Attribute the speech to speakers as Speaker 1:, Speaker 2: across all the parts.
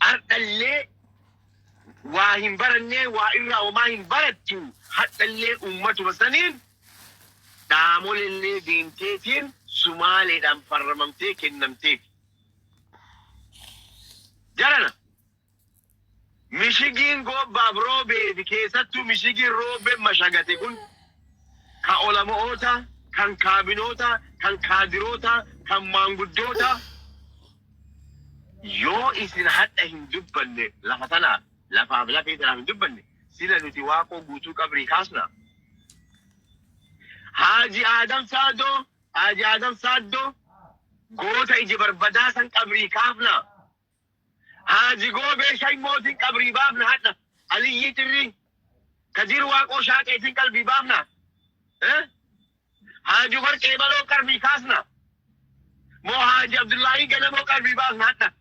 Speaker 1: Ardhallee waa hin barannee, waa irraa homaa hin barattu. Hadhallee uummatuma saniin dhaamolellee deemteetiin Sumaaleedhaan farramamtee kennamteef. Jarana mishigiin Goobbaaf Roobee fi keessattuu mishigiin Roobeen mashagate kun ka olama'oota, kan kaabinoota, kan kaadiroota, kan maanguddoota, yoo isin hadha hin dubbanne, lafa tanaaf, lafaaf lafee tanaaf hin dubbanne, sila nuti Waaqoo Guutuu qabrii kaasna? Haaji Aadam Saadoo, Haaji Aadam Saaddoo goota iji barbadaa san qabrii kaafna? Haaji Goobee Shaymootiin qabrii baafna hadha? Aliyyii Cirrii, Kadir Waaqoo Shaaqeetiin qalbii baafna? Eh? Haaji Umar Qeebaloo qarbii kaasna? Moo Haaji Abdullaahii Ganamoo qarbii baafna hadha?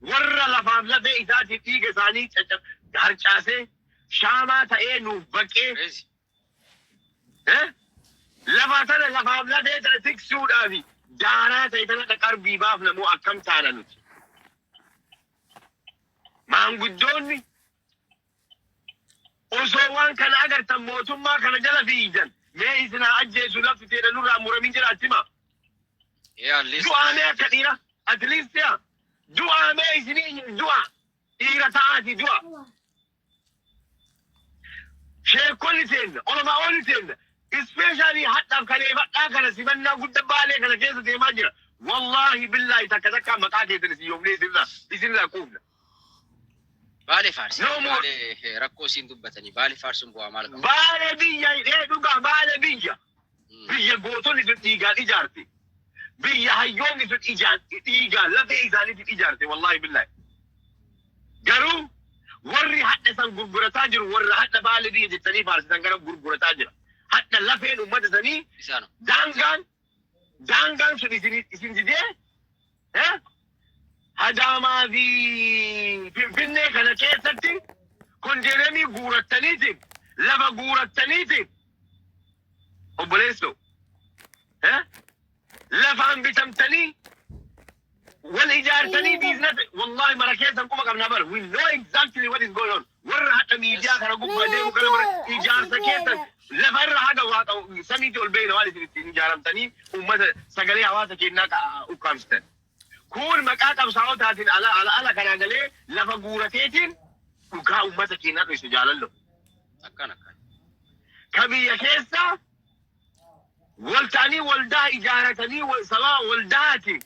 Speaker 1: Warra lafaaf lafee isaatiif dhiiga isaanii harcaasee shaamaa ta'ee nuuf baqee
Speaker 2: Crazy.
Speaker 1: Eh? Lafa tana, lafaaf lafee tana tiksuudhaaf daaraa ta'e tana qarbii baafna moo akkam taana nuti? Maanguddoonni osoo waan kana agartan mootummaa kana jala fiigan, mee isin haa ajjeesu, lafti teedha nurraa muramin jiraatti ma?
Speaker 2: Yeah, at least.
Speaker 1: Du'aa mee akka dhiira, at least yaa du'aa, mee isinii du'a, dhiira ta'aati du'a. Sheekonni teenna, olamaa'onni teenna, especially hadhaaf kaleeffadhaa kana simannaa guddaa Baalee kana keessa deemaa jira. Wallaahi billaahi, takka takka maqaa keessan isin yoomnee isinirraa quufna.
Speaker 2: Baalee faarsi.
Speaker 1: No more.
Speaker 2: Baalee rakkoo isiin dubbatanii Baalee faarsuun bu'aa maal qaba?
Speaker 1: Baalee biyya hidhee dhugaa, Baalee biyya. Biyya gootonni sun dhiigaan ijaarte. Biyya hayyoonni sun ijaan dhiigaan lafee isaaniitiin ijaarte, wallaahi billaahi. Garuu warri hadha san gurgurataa jiru, warra hadha Baalee biyya jettanii faarsitan gara gurgurataa jira. Hadha lafeen uummata sanii
Speaker 2: Isaano.
Speaker 1: daangaan sun isin didee, eh? Adaamaa fi Finfinnee kana keessatti kondireemii guurattaniitiin, lafa guurattaniitiin, obboleessoo, eh? Lafaan bitamtanii wal ijaartanii business, wallahi mara keessan quba qabna bar. We know exactly what is going on. Warra hadha miidiyaa kana gubbaa deemu kana bara ijaarsa keessan lafa irra haga waaqa samiitti ol beeyna, waan isin ittiin ijaaramtanii ummata sagalee hawaasa keenyaa ukkaamsitan. Kun maqaa qabsaa'otaatiin ala ala ala kanaa galee lafa guurateetiin dhugaa ummata keenyaa dhoyse jaalallo.
Speaker 2: Akkana akkana.
Speaker 1: Ka biyya keessa wal ta'anii waldaa ijaaratanii sababa waldaatiin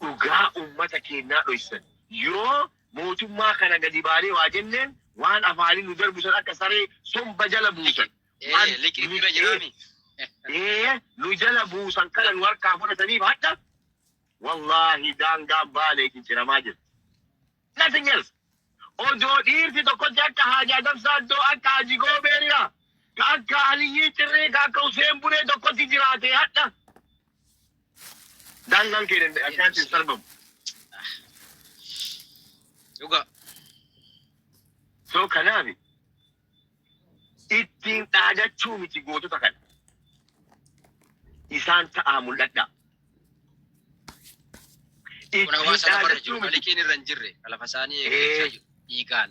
Speaker 1: dhugaa ummata keenyaa dhoysan, yoo mootummaa kana gadi baanee waa jenneen waan afaanii nu darbu san akka saree somba jala buusan.
Speaker 2: Liqii bira jiraami.
Speaker 1: Ee, nu jala buusan kana nu harkaa fudhataniif hadha wallaahi daangaan Baalee cicciramaa jirti. Nothing else. Odoo dhiirti tokkotti akka Haaji Adam Saaddoo, akka Haaji Goobeeriyaa, ka akka Aliyyii Cirrii, ka akka Huseen Bunee tokkotti jiraate, hadha daangaan keenya akkanatti hin sarbamu.
Speaker 2: Dhugaa.
Speaker 1: So kanaaf ittiin dhaadachuu miti, gootota kana. Isaan ta'aa mul'adhaa.
Speaker 2: Kun
Speaker 1: Ittiin
Speaker 2: hawaasa lafarra
Speaker 1: dhaadachuu
Speaker 2: jiru.
Speaker 1: miti.
Speaker 2: Malikiin irra hin jirre. Ka lafa isaanii eeggachaa jiru. Dhiigaan.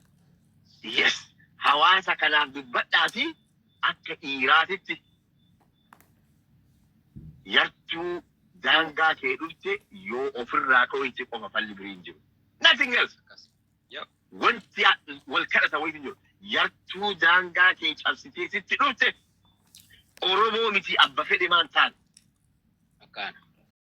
Speaker 1: Yes, hawaasa kanaaf dubbadhaati, akka dhiiraatitti yartuu daangaa kee dhufte yoo ofirraa dhoyte qofa falli birii hin jiru. Nothing else.
Speaker 2: Akkas. Yep.
Speaker 1: Wanti wal kadhata wayii hin jiru. Yartuu daangaa kee cabsitee sitti dhufte, Oromoo miti, abba fedhe maan taane.
Speaker 2: Akkaana.